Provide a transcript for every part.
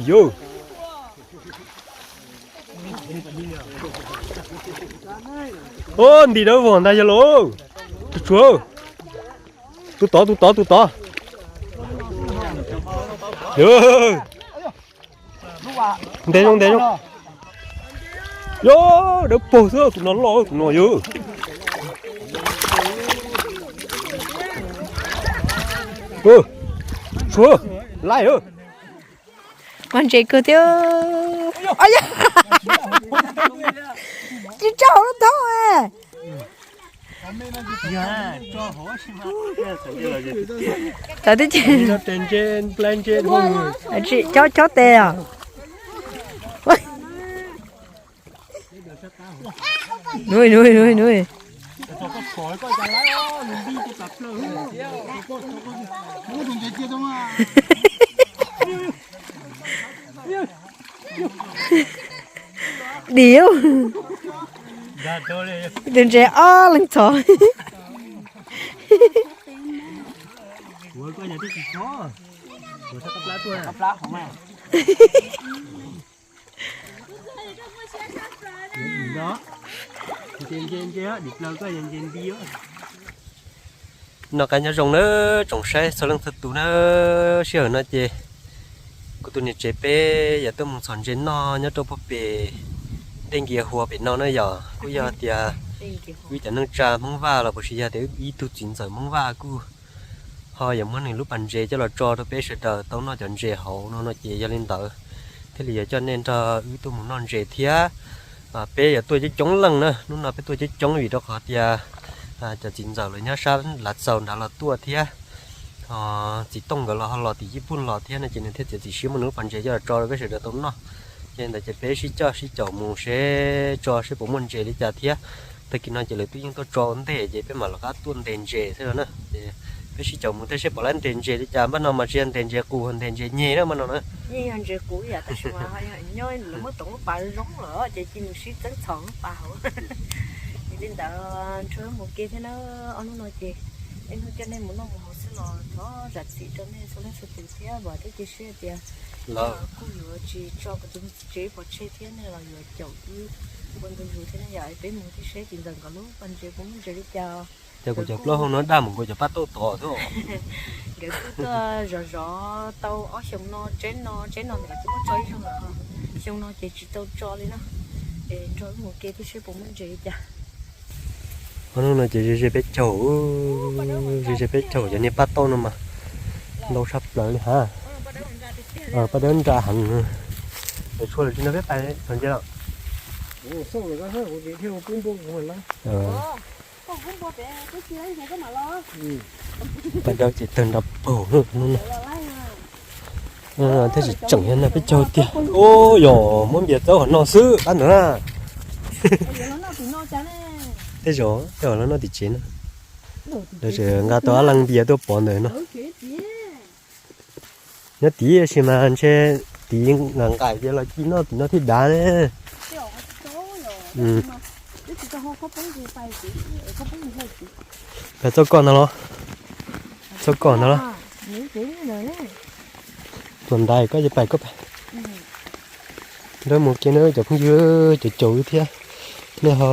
Yus. Ntim dawb vog ntag yog los. Tus tshuav. Tus tod, tus tod, tus tod. Ntes zoo, ntes zoo. Yog dawb paug xwb, tus no loj, tus no yog. Tshuav laij. Mas ntses kawg thiab. Tsis tso hauv lub thoob. Tawm twb ntses, chob chob tes os. Nuj nuj nuj nuj. Dim, tus ntses ob leeg txhos. Noj qab nyob zoo na, tsoom saib txhua leej txhua tus na. Sij hawm no ces kuv tus niam tsev peb yuav tuaj mus txhom ntses noj nyob rau puag pem dej Nkias Hua pem no na yom. Kuj yog tias wb cov neej tsa Hmoob Vaj los puas tsis yog tias wb ib tug txiv ntxawm Hmoob Vaj kuj ho yuav muab nws lub pas ntses coj los tso rau peb sawv daws tau noj cov ntses hauv no no ces yog li ntawd thiaj li yuav coj nej nrog wb tuaj mus noj ntses thiab. Peb yuav tuaj coob coob leej na, hnub no peb tuaj coob coob vim rau qhov tias cov txiv ntxawm lawv nyob sab Lav Txaus nrad los tuaj thiab. Txiv Tooj nkawd los ho los tim Yij Pooj los thiab no ces nws thiaj txiav txim siab muab nws lub pas ntses coj los tso rau peb sawv daws tau noj. Ces li ntawd ces peb sib coj sib caum mus seb tso seb puas muaj ntses li cas thiab. Tag kis no ces lawv twb yeej tuaj tso ua ntej ces peb mam rov qab tuaj ntes ntses thiab na. Ces peb sib caum mus thiab seb puas laib ntes ntses li cas, npaj no mas tsis yog ntes ntses qus, ntes ntses nyeg na npaj no na. Yeej yog ntses qus ib yam tab sis mas nyob lawv muab tom lub pas zoo lawm ces cia mus sib txeeb txhom lub pas hauv. Yog li ntawd nrog wb mus ke thiab na, ob hnub no ces ib hnub coj nej mus noj mus haus xwb los thov zam txim rau nej txhua leej txhua tus thiab vam thiab cia siab tias kuj yuav tsis tso kuv tus tsev pov tseg thiab nej los yuav caum wb ua ntu zus thiab ne yom. Peb mus thiab seb txiv ntxawm nkawd lub pas ntses puas muaj ntses li cas. Ces kuv cov plaub hau no daj mus nkaus cov paj tauj tod xwb. Nkawd kuj tuaj zov zov tau ob xyoos no, tseb no, tseb no nkawd twb muab tso ib zaug lawm, xyoo no ces tsis tau tso li na. Es nrog wb mus ke thiab seb puas muaj ntses li cas. Ob hnub no ces ze ze peb caug, ze ze peb caug cov niag paj tauj no mas ntau tshaj plaws li ha. Paj dawb nra heev. Tshuav lawm tsis nrog peb pais txog ntses lawm. Paj dawb ces tawg nra paug hnub no. Thiab tsis tseem no peb caug tiag. Ub, yog muab npias txawb qhov no xwb qab ntawd na. Tej zaum tej zaum los noj tim tsev na. Lawv tseem nqa tau ob leeg npias tuaj pov ntawd no. Nyob tid sis mas ntshe tid nqaim nqaim ces los ci noj tim no thiaj dav ne. Pais txoj koj ntag los? Txoj koj ntag los? Tuam ntais koj ces pais koj pais. Nrog mus ke na cov phooj ywg, cov caum wb thiab. Nej ho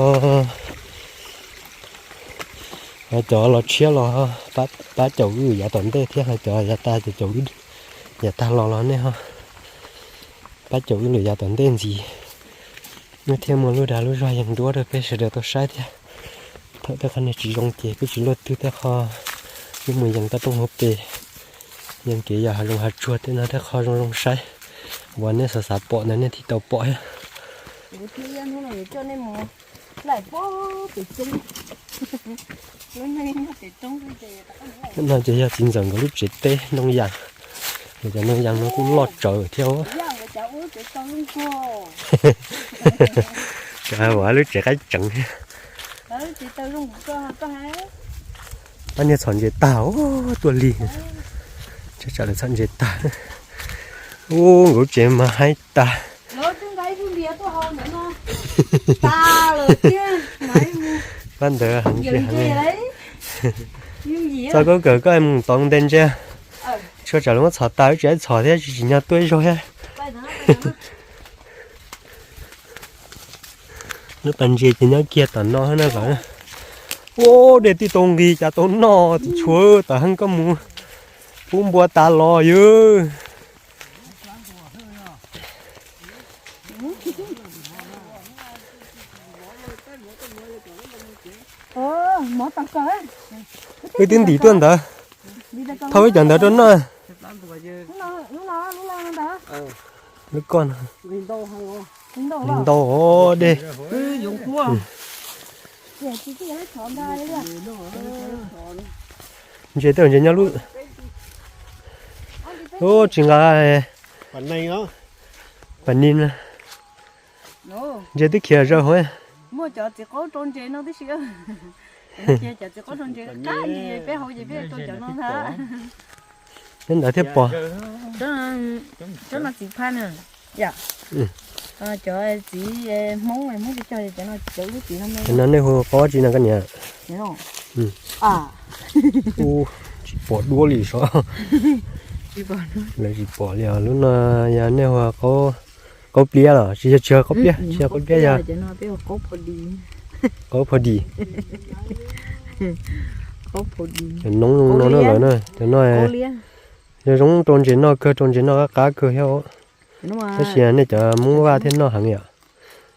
cov los tshiab los pab caum wb yav tom ntej thiab, ho cov yav tas cov caum wb yav tag los los nej ho pab caum wb lwm yav tom ntej ntxiv. Wb thiaj muaj lub dag lub zog yees duab rau peb sawv daws tau saib thiab. Thaum tej qhov niag tsis zoo ces peb tsis luaj twg tej qho, wb mus yees toj roob hauv pes, yees kev yos hav zoov hav tsuag tej no tej qho zoo zoo saib, uas nej xav xav pom ntawd nej thiaj tau pom thiab. No ces yog txiv ntxawm nkawd lub tsev teb Ntoo Yas, lawv cov Ntoo Yas no kuj loj tsawv thiab. Cov hais lub tsev qaib tseev thiab. Pab niag txhom ntses tag tuaj lig, tsam lawv txhom ntses tag. Ub, nkawd lub tsev mas haib tag. Pab ntawd heev tsis heev. Txoj koob kawm koj mus tod ntes ntses. Tshuav tsam lawv muab txhom tas, wb tsis txhom thiab, tsis tsim nyog tuaj ib zaug thiab. Lub pas ntses ces nyob kiag tom no na lawm. Ua dej twb tau nqis, cas tau noj tim tshuav, tam heej koj mus pub npua tas los yog. Wb twb ntim tuaj ntawd, thauj wb cov ntawd rau noj. Lub koj no, ntau dej. Ntses tej ntses nyob lub, lub tsis nqa, pas ni na. Ntses twb khiav zaws hauv. Muaj cov txiv qaub rau ntses no tib si. Cov txiv qaub rau ntses qab ntses peb hauv ces peb rau cov no ntag. Peb ntawd thiaj pom. Cov no txiv phaj na. Cov txiv Hmoob, Hmoob cog cov no, cov lub txiv no. Cov no nej hu qaub tsi no koj niam? Tsis pom duab li sav. Lawv tsis pom li os. Lub no yog nej hu qaub pliab los tsis yog, tsis yog qaub pliab, tsis yog qaub pliab, yog qaub pho dis. Cov noob no na lawm na, cov no yog zoo rau ntses noj kawg, rau ntses noj qab qab kawg thiab. Tab sis nej cov Hmoob Vaj thiaj noj heev yom.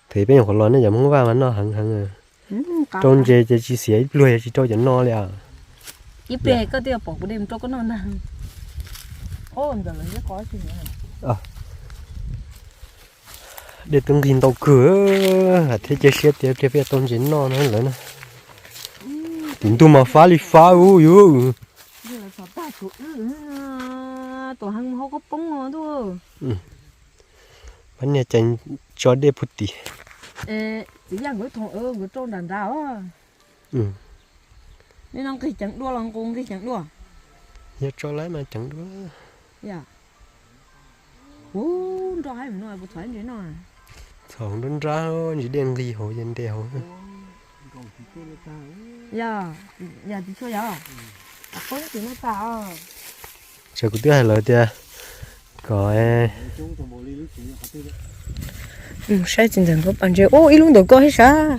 Thaum peb nyuam qhuav los nej cov Hmoob Vaj mas noj heev heev. Rau ntses ces tsis xiav ib pluag, yog tsis rau cov no li os. Ib pliag koj twb yuav pom kuv de mus rau koj noj ntag. Dej twb nqig ntau kawg, thiab cia siab tias pliag peb tau ntses noj no lawm na. Tim ntug mas fab li fab ub yus. Tuam heev hauv koj poob ntuj. Pab niag ceev tso dej puag tim. Txiv yaj nkawd thoom nkawd rau nram nrad os. Nej no nqig ceev dua los nqus nqig ceev dua? Yog tso laib mas ceev dua. Yog. Ub, nroj haib no puas txhom ntses noj? Txhom nrab nrab, ntsis dej nqig hauv ces nte hauv. Yog, yog tsis tshua yog. Qoob tim no tas os. Tsam kuv twb hais lawv tias kom saib tsis ntawm nkawd pas ntses. Ub, ib lub ntawm ko thiab sav.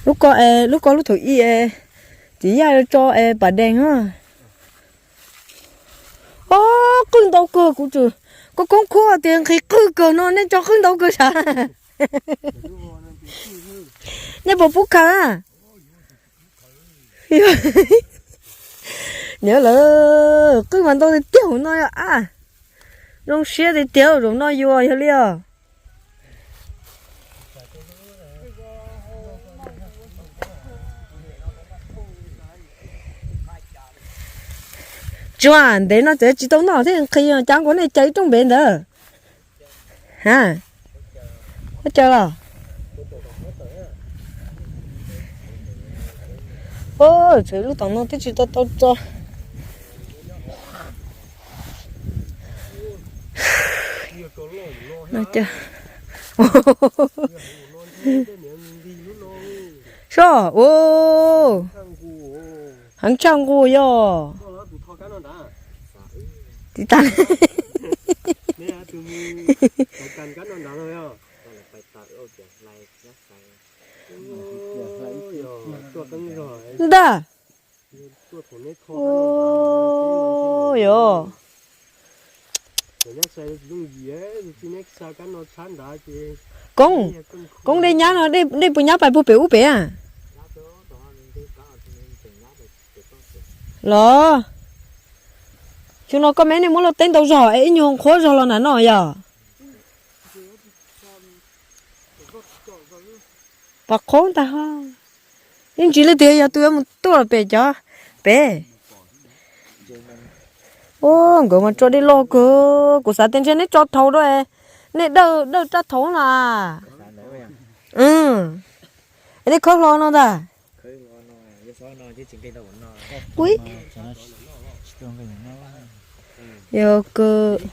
Lub ko, lub ko lub thaum ub, txiv yaj tso pas dees na. Ob, qwj ntau kawg kuv tsis, koj koob khuab tias nqhis qwj kawg no nej tso qwj ntau kawg sav. Nej puas pub khaws? Nyob lawm, qwj mas ntau tiag tiag hauv no a. Zoo siab tiag tiag zaum no yuav yog li os. Tsuas ntev no txawm tsis tau noj thiab nqhis, cas nkaus nej caw ib rooj ntev ntawd. Ha, ua cas los? Tshuav lub tom no twb tsis tau tau tso. Soj, heev tshaj nqus yog. Tiv tas. Ntag. Yog. Koob, koob dej nyab no, dej puas nyab pais puag pem ub pem a? Los, xyoo no koj me nej muab luaj teb ntau zog es ib nyuag qhuav zog los nram no yog. Pas qhob ntag. Ib ntsis li tias yog tus yuav mus tuaj pem cov pem. Ua, nkawd mas tso dej loj kawg, kuv xav tias ntshe neb tso dhau dua, nej dawj dawj rab thaum no. Es nej khawb hlo no ntag. Ui, yog kawg.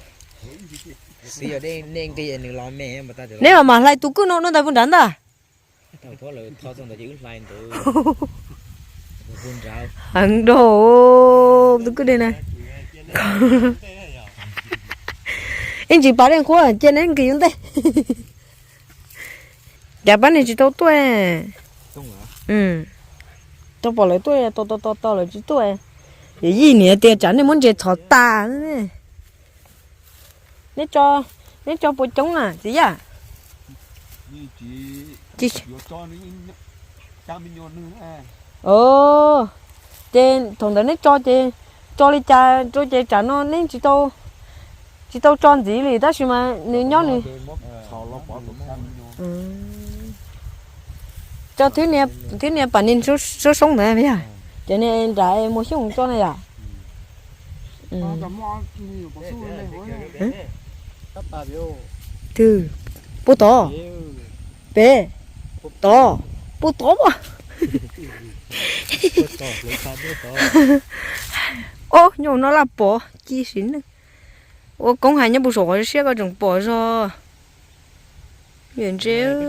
Neb mam mam hlais tus kwj no dua ntawd puag nrad ntag. Heev dua tus kwj deg na. Ib ntsis pas dej qhuav cia neb nqis ua ntej. Cas pab niag tsis tau tuaj? Tau pom lawv tuaj, tau tau tau tau lawv tsis tuaj. Yawm yij niam tias tsam nej muab ntses txhom tas. Neb tso, neb tso puas coob na txiv yam? Ces thaum ntawd neb tso ces tso li cas rau ces tsam no neb tsis tau, tsis tau tso ntxiv li tab sis mas nws nyob nws. Tso thib niag pam niag soob soob ntawd yog, ces niag nram Muas Xyooj tso na yom. Twg? Puag tod? Pem? Tod? Puag tod mas. Ob, nyob no laj pom ci siv neej. Ua koob hais nyob puag saum qhov siab koj tseem pom zog. Yawm ntses,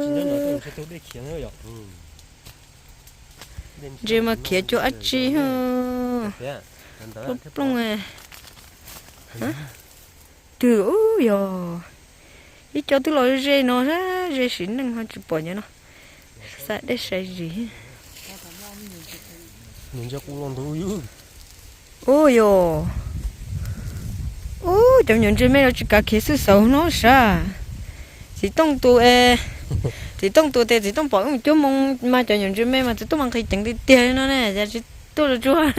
ntses mas khiav cuag dab tsi. Plooj plooj. Twg yog ib co twb los ze no, ze siv neej ho tsis pom nyob no. Xa dej sai zis. Ub yog, ub, cov nyuam ntses me no tsis kav khiav xwb xaus no sav. Txiv Tooj tus, Txiv Tooj tus tes Txiv Tooj pom ib cuab moo mas cov nyuam ntses me mas Txiv Tooj mas nqhis ceev tiag tiag no ne, cas tsis tuaj tsuag,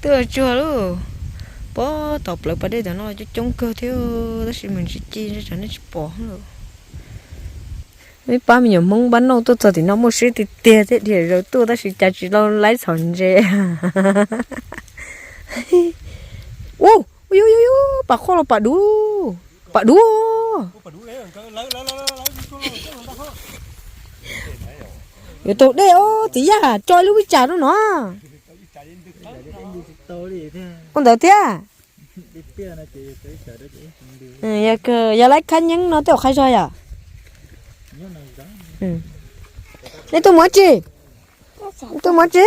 tuaj tsuag lauj. Pob tom plawv pas dej tom no coob coob kawg thiab tab sis mas tsis ci tsam nej tsis pom lawm. Ib pab me nyuam Hmoob npab nauj tuaj txog tim no muaj siab tiag tiag thiab dhia zaws tuaj tab sis cas tsis tau laib txhom ntses. Ub, ub, ub, pam qhoj los pam duv, pam duv. Yuav tau dej os txiv yam, tso ib lub vij tsam rau no. Ua ntawd thiab. Yog laib khab nyeeb no tej zaum qhab zog yom. Nej tuaj mus dab tsi? Nej tuaj mus dab tsi?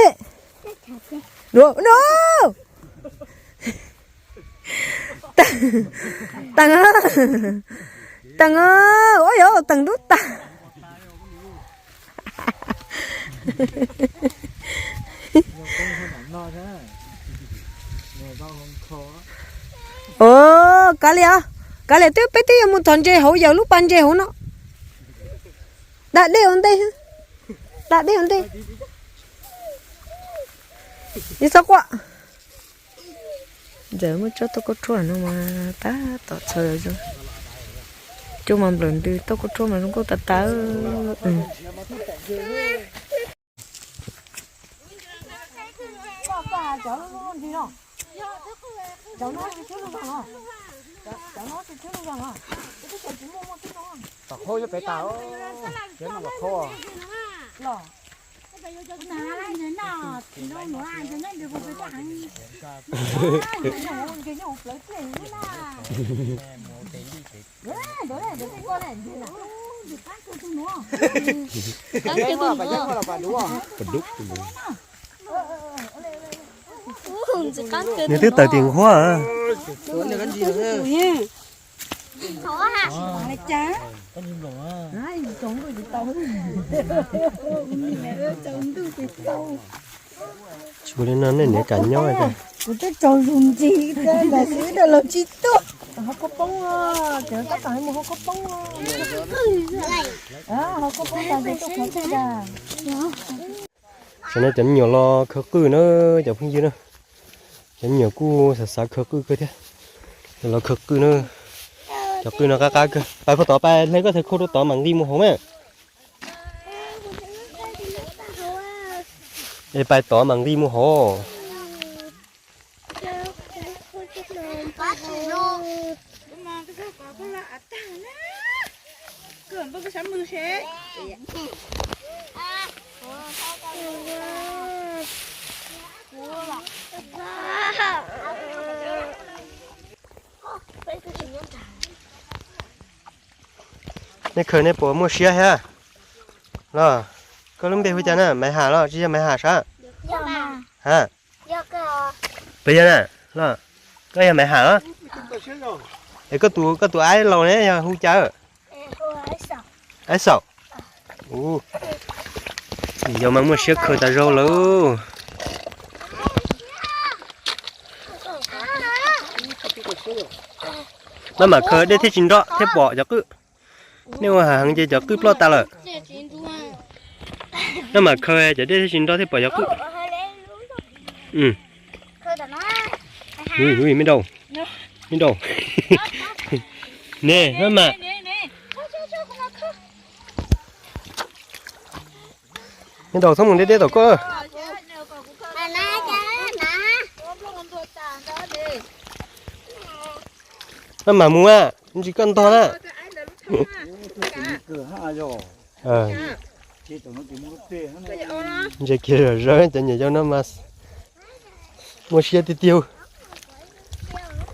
Teem, teem, ua yog teem dub tag. Kav liam, kav liam twb peb twb yuav mus thov ntses hauv yawg lub pas ntses hauv no. Da dej ua ntej, da dej ua ntej. Ib txhob quaj. Ntxawm muaj tsob tauj kauj ruam no mas tab tom txhaws. Cua mas nplawm ntws tauj kauj ruam mas zoo nkauj tas tas. Nws twb tawm tim nqhuab. Tsis ua li no nej niam kam nyob. Kuv twb tsaug zog ntsis, ntawm xwb los tsis tuaj. Hauv koj poob, cov tab tom mus hauv koj poob. Hauv koj poob tas ces tuaj khaws twj da. Tam no cov me nyuam los khaws qwj na, cov phooj ywg na. Cov me nyuam kuj xav xav khaws qwj kawg thiab. Los khaws qwj na. Cov qwj no qab qab kawg. Pais puag tod, pais hle koj txhais khau rau tod mam nqis mus hauv na. Es pais tod mam nqis mus hauv. Nej khaws nej puas muaj siab thiab los? Koj lub npe hu cas na? Maiv Ham los tsis yog Maiv Ham sab? Ha, puas yog na? Los, koj yog Maiv Ham los? Es koj tus, koj tus aib laus ne yog hu cas? Aib Xaum. Ua, yog mas muaj siab khaws tas zog lawm. Maj mam khaws dej thiaj tsis nrog thiaj pom cov qwj. Nej ua heev ces cov qwj ploj tas lawm. Maj mam khaws cov dej thiaj tsis nrog thiaj pom cov qwj. Me rau, me rau. Ne, maj mam. Me rau, txhob mus deb deb tom koj. Maj mam mus a, ntsis koj ntog na. Ntsia kiag zom zaws cov nyuam yaus no mas muaj siab tiag tiag.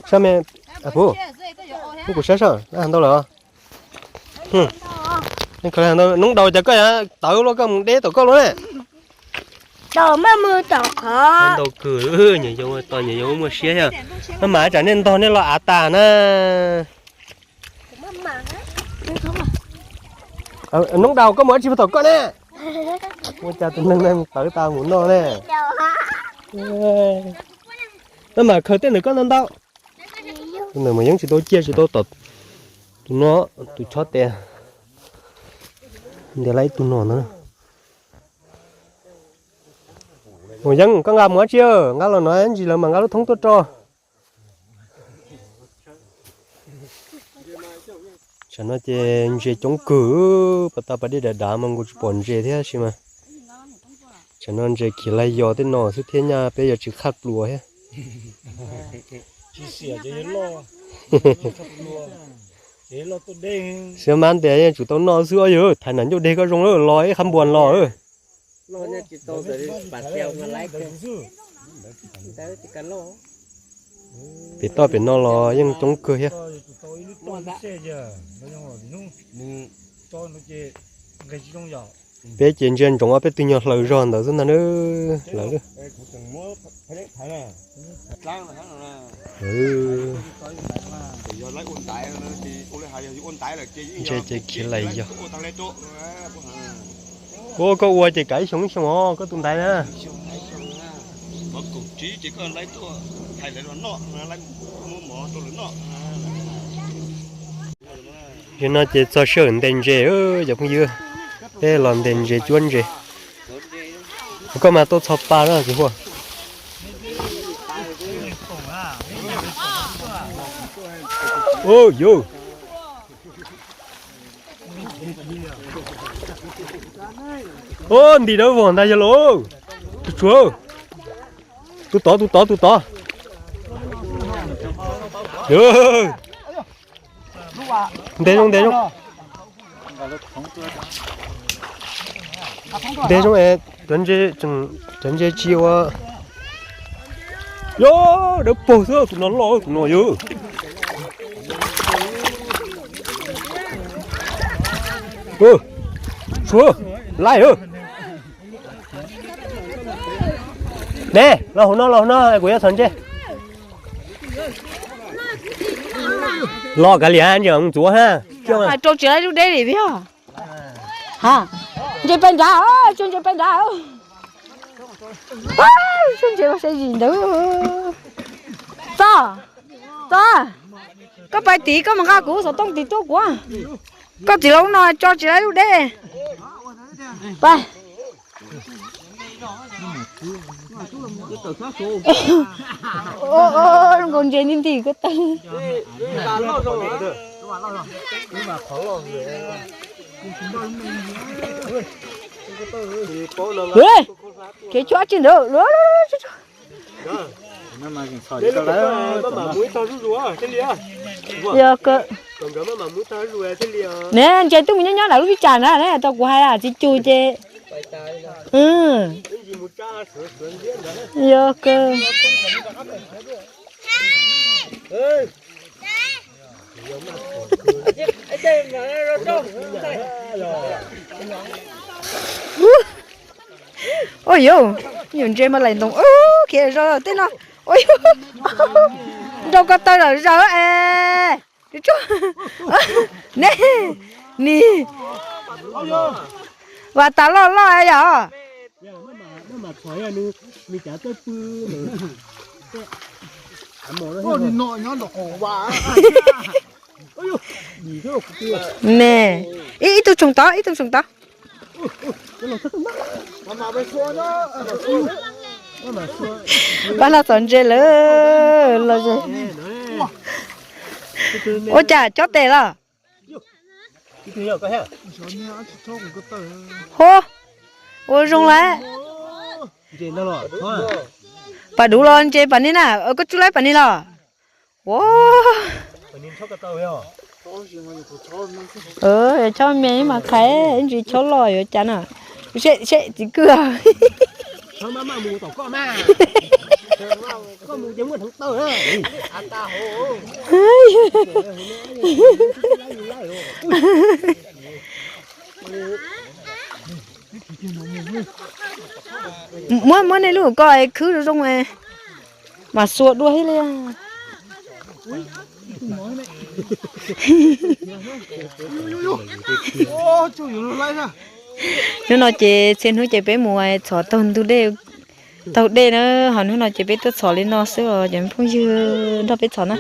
Sab me, kuv sab sab, lawv hais ntau lawm. Noob daus, cas koj tawv luaj koj mus deb tom koj luaj ne. Ntau kawg, nyuam yaus tos nyuam yaus muaj siab thiab. Maj mam, tsam nej ntog nej los av tas na. Noob daus, koj mus dab tsi tom koj ne? Ua cas tus neeg no tawv tas mus noj ne? Maj mam khaws tej ntawm koj ntau ntau. Tus ntawm mas yeej tsis tau ciaj tsis tau tom tus no, tus chob tes. Ntiav lawm ib tug no ntag. Mus Yeeb, koj nqa mus dab tsi? Nqa los no ntsis lawv mam nqa lub thoob tuaj tso. Tsam no ces ntses coob kawg, pas tau pas dej dav dav mas nkaus tsis pom ntses thiab sis mas. Tsam no ntses khiav laig yos tej no xwb thiab nyaj peb yuav tsis qhaj pluas thiab. Xiab mab ntias yeej tsum tau noj xwb os. Yog thaiv nam ncauj deg koj zoo lawm, los ib qhab npuas los. Pem toj pem no los yeej coob kawg thiab. Peb ces ntsia ntsoov ob peb tug nyuag hlaws zog ntawd xwb ntag na. Lawv ntsia ces khiav laig yos. Ua koj ua ces kav ib xyoos ib xyoos os koj tus ntaiv na. Yog no ces txog sij hawm ntes ntses cov phooj ywg, peb los ntes ntses cuab ntses. Koj mas tuaj txhos pa na txiv huaj. Yus, ntim dawb vog ntag yog los. Tus tod, tus tod, tus tod. Ntes zoo, ntes zoo. Ntes zoo es cov ntses tsis ua. Yog dawb paug xwb, tus no loj, tus no yog. Suav, laij. Ne, los hauv no, los hauv no, kuv yuav txhos ntses. Los kav liam, ntses ntxuav ha. Rau tsis laib lub deb li thiab. Ntses pes nrad, tso ntses pes nrad. Tso ntses ua saib zis ntawd. Txo, Txo, koj pais tid, koj mus nqa kuv xov tooj tid tuaj kuv. Koj txiv laus no tso tsis laib lub deb. Pais. Zoo nkaus ntses nti nti koj tag. Kev tshuab tsis ntawd. Yog kawg. Ne ntses twb mus nyob nyob ntawm lub vij tsam na ne, tau kuv hais txiv cug ces. Yog kawg. Ua yuv, nyuam ntses mas laim ntoos khiav zog tej no. Ua yuv, nrau ko taw lawm zaws es. Ne, ni, vas tas loj loj yom. Ne, ib tug tsoos tod, ib tug tsoos tod. Pab no txhom ntses lawm los. Ua cas chob tes los? Hu, ua zoo lawm. Pam duv los ntses pam ni na, koj tsuj laib pam ni los? Ua, chob me mas qhais ntsis chob los yuav cas na. Seb txiv kwj. Muab, muab nej lub ko khwb zoo zoo mas xuas dua thiab li. Hnub no ces txhia hnub ces peb mus txhom taug ntug dej, taug dej na, ho hnub no ces peb tuaj txhom li no xwb os cov phooj ywg, nrog peb txhom na.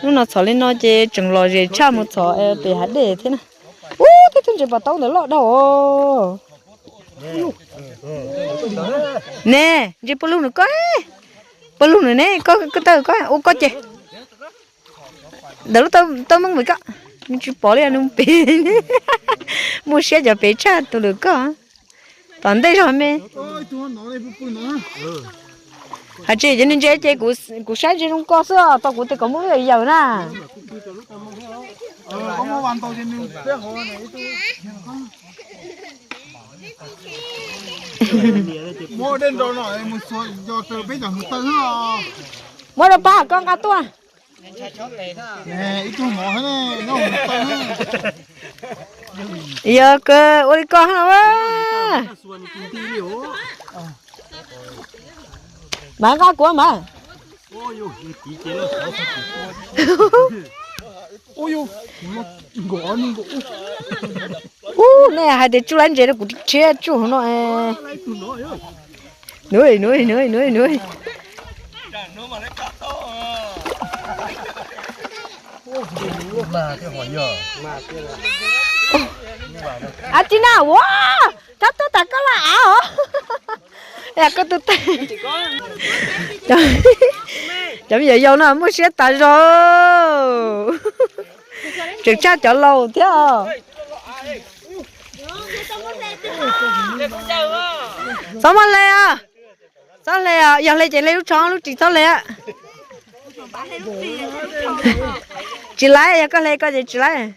Hnub no txhom li no ces tseem lom zem tshaj mus txhom pem hav dej thiab na. Ub, tej tug ntses pom taub ntawd loj dhau os. Ne, ntses pawg lug nws koj, pawg lug nws ne, koj taw koj ua koj ces. Ntawm lub taub meej vim koj, nws tsis pom li nws pem. Muaj siab cov pem tshaj tus lwm koj. Tom ntej zog me. Hais tsis cov niag ntses ces kuv saib ntses zoo ko xwb os, tau kuv tias kom muaj lub yawm yawm na. Muab rau pab koj nqa tuaj. Yog kawg ua li ko ha. Mas nqa kuv mas. Ub, nej hais tias tsuj laib ntses rau kuv rhiab tsuj hauv no. Nuv, nuv, nuv, nuv, nuv. Ab tsi na ua, koj tuaj tas koj laj av os. Koj tuaj tas. Cov me nyuam yaus no muaj siab tas zog. Tseem tshaj cov laus thiab. Txhob muab hle os. Txhob hle os, yog hle ces hle lub tsho lub ris txhob hle. Tsis laib, yog koj hle koj ces tsis laib.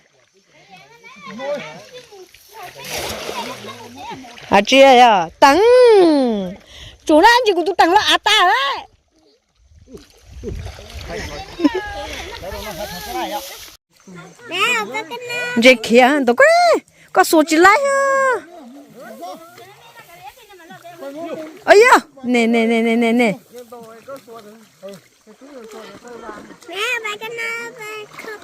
Tsis, teev. Tsum na, ntsis kuv tus teev los av tas lawm. Ntses khiav ntawd, koj xuas tsis laib. Yog, ne ne ne ne ne ne.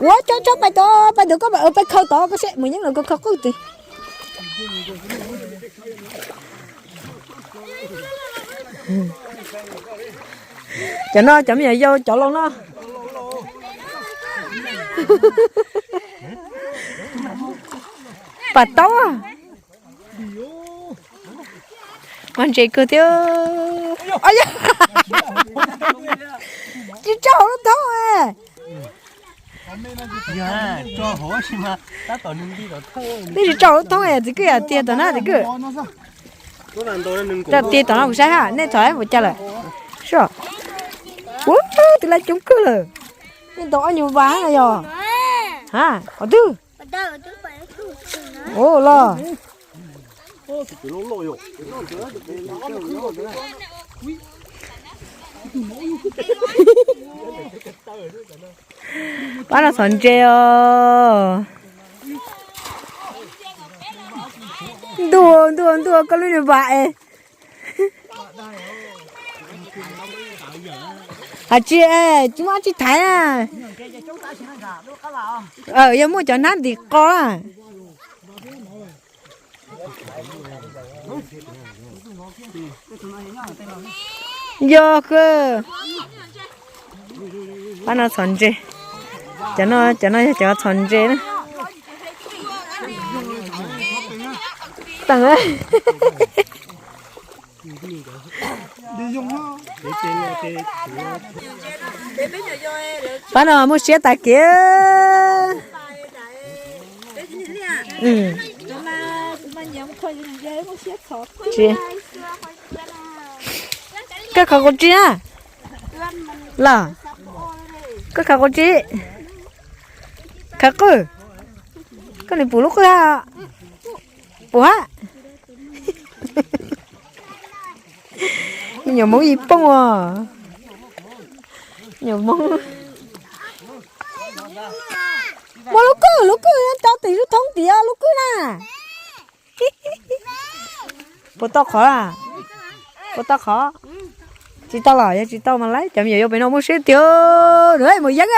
Ua tso tso pais tod, pais ntawd koj pais khaws tod koj seb mus yeeb lawm koj khaws qwj twg. Cov no cov me nyuam yaus cov laus no. Pam taub. Mas ntses kawg thiab. Tsis tso hauv lub thoob. Twb tsis tso hauv lub thoob, txiv kwj yam tiag tom na txiv kwj. Tiag tom no kuv saib ha, nej txhom puas cas lawm? Ua, twb lab coob kawg lawm. Nej ntaus ob nyuag vas na yog? Ha, qhov twg? Ua los. Pab no txhom ntses os. Ntuj, ntuj, ntuj, koj lub niag npam es. Hais tsis, tsis muaj dab tsi thaiv na. Yog muaj cov hnab ntim qo na. Yog kawg. Pab no txhom ntses. Cov no, cov no yog cov txhom ntses na. Pab no muaj siab tas kev. Koj khaws quav tsi na. Los, koj khaws quav tsi. Khaws qwj. Koj nim pum lub qwj hab? Pum hab. Me nyuam Hmoob yim pooj os. Me nyuam Hmoob. Muaj lub kwj, lub kwj rau tim lub thoob tias lub kwj na. Puas tau qhov? Puas tau qhov? Tsis tau los yog tsis tau mas laib, cov me nyuam yaus pem no muaj siab tiag. Nws mus yeeb.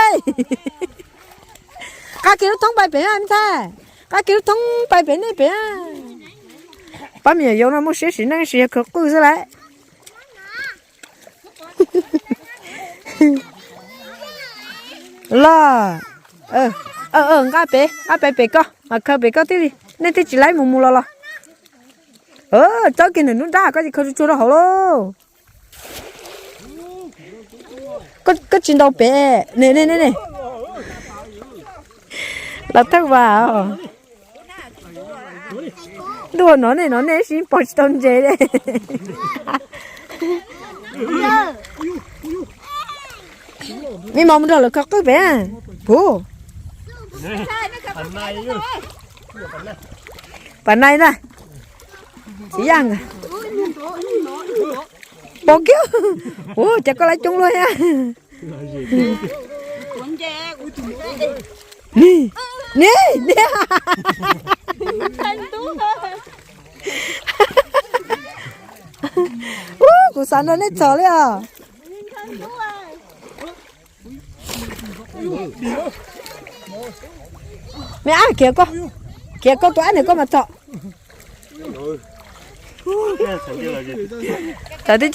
Qab kiag lub thoob pais pem na me ntxhais. Qab kiag lub thoob pais pem nej pem. Pab me nyuam yaus no muaj siab sim neej sis yog khaws qwj xwb lauj. Los, nqa pem, nqa pem pem koj mas khaws pem koj thiaj li, nej thiaj tsis laib mus mus los los. Txawb kiag ntawm nruab nrab koj ces khaws tsuag tsuag rau hauv lauj. Koj tsis ntaus pem ne ne ne. Los thawj vas. Ntuj, no nej no nej sib pom tsis tau ntses li. Me mos mus nrog lawv khaws qwj pem. Puv. Pas nai na. Txiv yaj. Pom kiag. Ua cas koj lawv coob luaj thiab. Ni, ni, ni. Ub, kuv xav nrog nej txhom li os. Me ab, khiav koj, khiav koj tus ab nws koj mas txhom. Txhom tib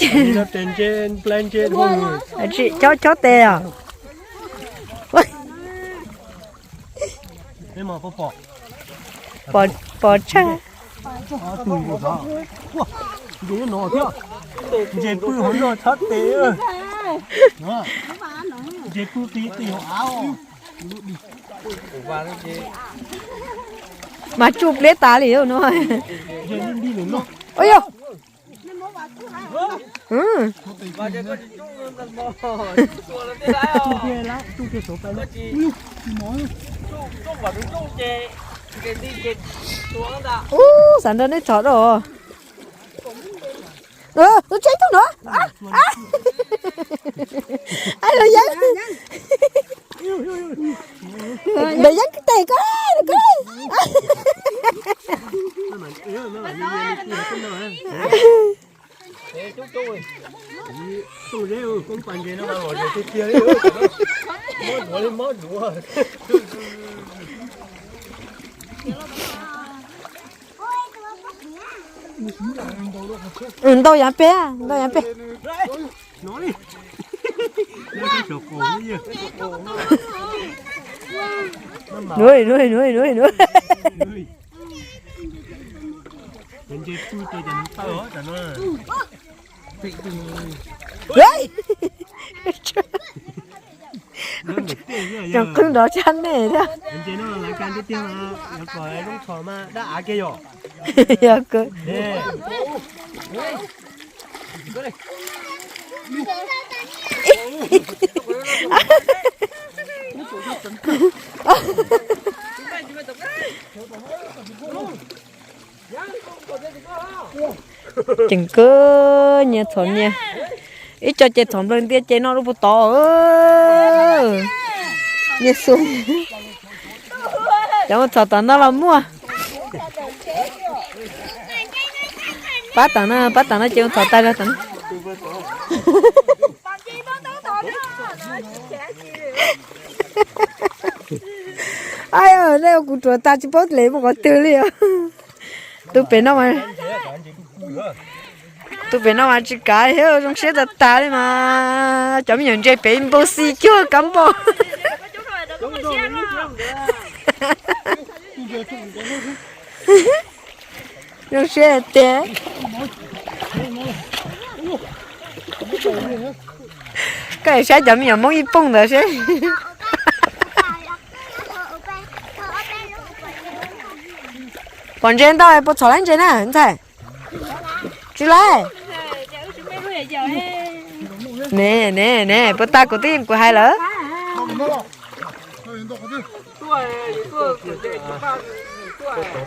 si, chob chob tes os. Pom tshaj. Ntses pw hauv no chob tes. Ntses pw qis qis hauv av. Mas tsuj pliab tas li no. Ua yog. Ub, xav nrog nej txhom rau. Tus tsev tug no. Lawv yeeb. Lawv yeeb tes ko. Ntau yav pem, ntau yav pem. Nuv, nuv, nuv, nuv. Cov qwb nrov tshaj nej thiab. Yog kawg. Ceev kawg, nyias txhom nyias. Ib co ces txhom nplawg ntias ces no rau puag tod. Nyias xu. Cov mus txhom tom no los muaj. Pab tam no, pab tam no ces ua txhom tag zog tam no. Ai, nej ua kuv ruam tag tsis paub lem mus qhov twg li os. Tus pem no mas, tus pem no mas tsis kav thiab, zoo siab tag tag li mas. Cov me nyuam ntse pem npau xi cuag kab npauj. Zoo siab tiag. Koj saib cov me nyuam Hmoob ib pooj ntawd seb. Pom ntses ntau puas txhom laib ntses na ntxhais? Tsis laib. Ne ne ne, puas tas kuv twb yeej kuv hais lawm.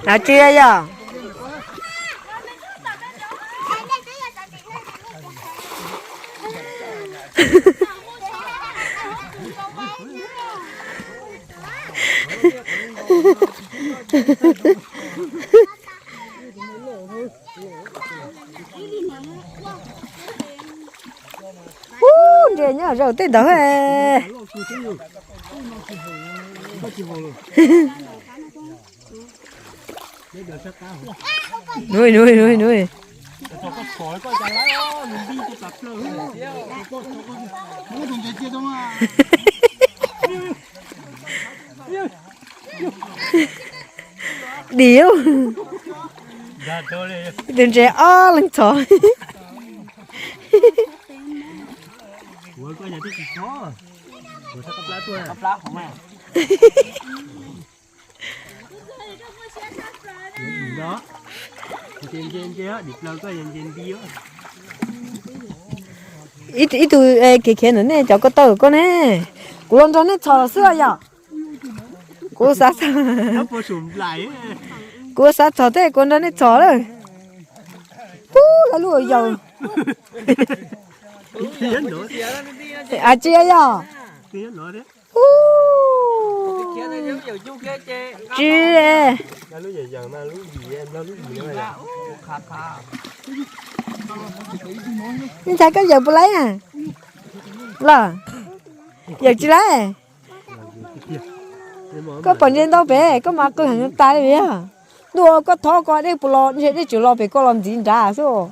Hais tsis yog. Ub, ntses nyob zaum tej ntawd. Nuj nuj nuj nuj. Dim, tus ntses ob leeg txhom. Ib tug khiav khiav ntawm nej cov ko taw koj ne, kuv los nrog nej txhom xwb os yom. Kuv xav, kuv xav txhom thiab kuv nrog nej txhom lawm. Pub lawv lub yaus. Tsis yog. Tsis, ntxhais koj yawm puas laib na? Los, yawm tsis laib. Koj pom ntses ntau pem koj mas qw heev tas li yog. Ntuj, koj thov koj dej puas los, ntses dej tsuas los pem koj los ntxiv nrad xwb.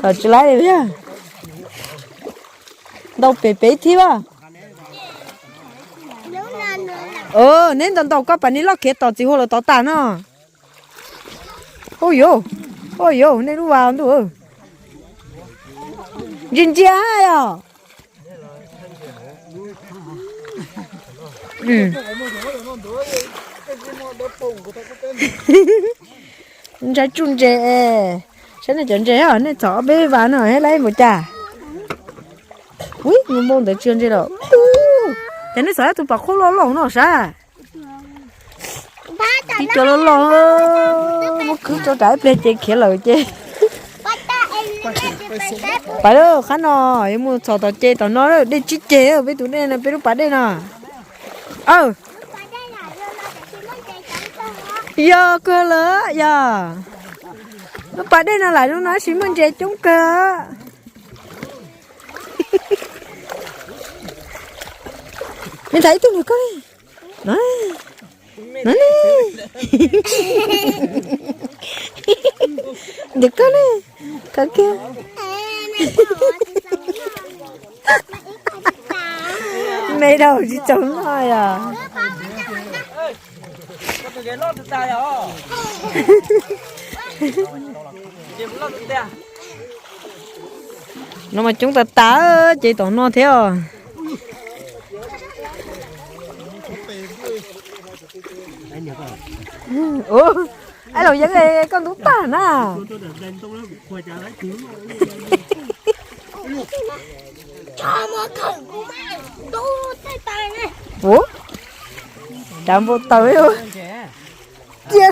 Thaum tsis laib li, ntau pem pem thiab. Neb ntau ntau koj pam ni loj khiav tom txiv huab lawm tod tas no. Hu yuv, hu yuv, nej lub vas ntuj. Ntsia ntsia os. Ntshai tsuj ntses, saib nej cov ntses os, nej txhom ob peb vas no thiab laib npaum cas. Ui, nws npau ntawd tsis yog ntses los. Ces nej txhom tus pam qhuab loj loj no sav. Tib co loj loj, muab khwb rau nram ib pliag ces khiav lawm ces. Pais lawm, qhab no yuav mus txhom tom ces tom no, dej tsib ceg, peb tus dej no, peb lub pas dej no. Aw, yog kawg lawm yog. Lub pas dej no lam lub no tab sis muaj ntses coob kawg. Me ntxhais ib tug nws koj li. No, no ne. Ntawm koj ne. Koj kiag. Me rau tsis txaus noj yog. No mas coob tas tas ces tom no thiab os. Ua, ab los yeeb koj ntub tag na. Ua, dav npau taws li. Cia.